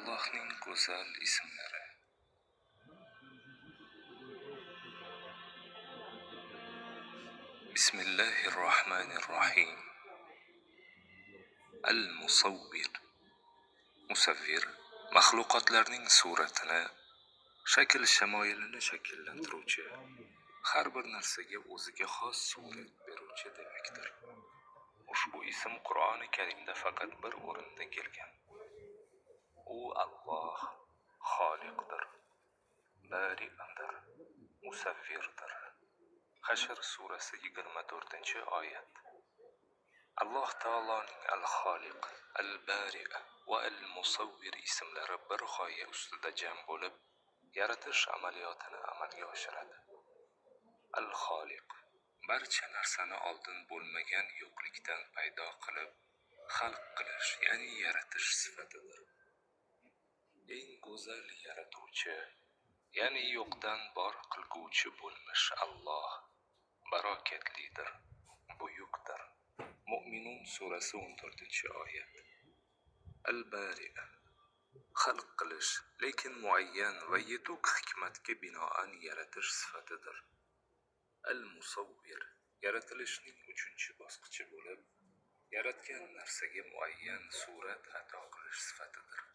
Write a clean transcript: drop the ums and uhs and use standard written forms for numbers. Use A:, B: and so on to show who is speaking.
A: Allohning go'zal ismlari. Bismillahir Rohmanir Rohim. Al-Musawwir. Musavvir maxluqotlarning suratini, shakl shamoyilini shakllantiruvchi, har bir narsaga o'ziga xos surat beruvchi demakdir. Ushbu ism Qur'oni Karimda faqat bir o'rinda kelgan. U Alloh Xoliqdir, Bari'dir, Musavvirdir. Hashr surasi 24-oyat. Alloh taoloning Al-Xoliq, Al-Bari' va Al-Musavvir ismlari bir g'oya ustida jam bo'lib, yaratish amaliyotini amalga oshiradi. Al-Xoliq barcha narsani oldin bo'lmagan yo'qlikdan paydo qilib, xalq qilish, ya'ni yaratish sifatidir. Eng go'zal yaratuvchi, ya'ni yo'qdan bor qilguvchi bo'lmish Alloh barokatlidir, buyukdir. Mo'minun surasi 14-oyat. Al-Bari' xalq qilish, lekin muayyan va yetuk hikmatga binoan yaratish sifatidir. Al-Musawwir yaratilishning 3-bosqichi bo'lib, yaratgan narsaga muayyan surat ato qilish sifatidir.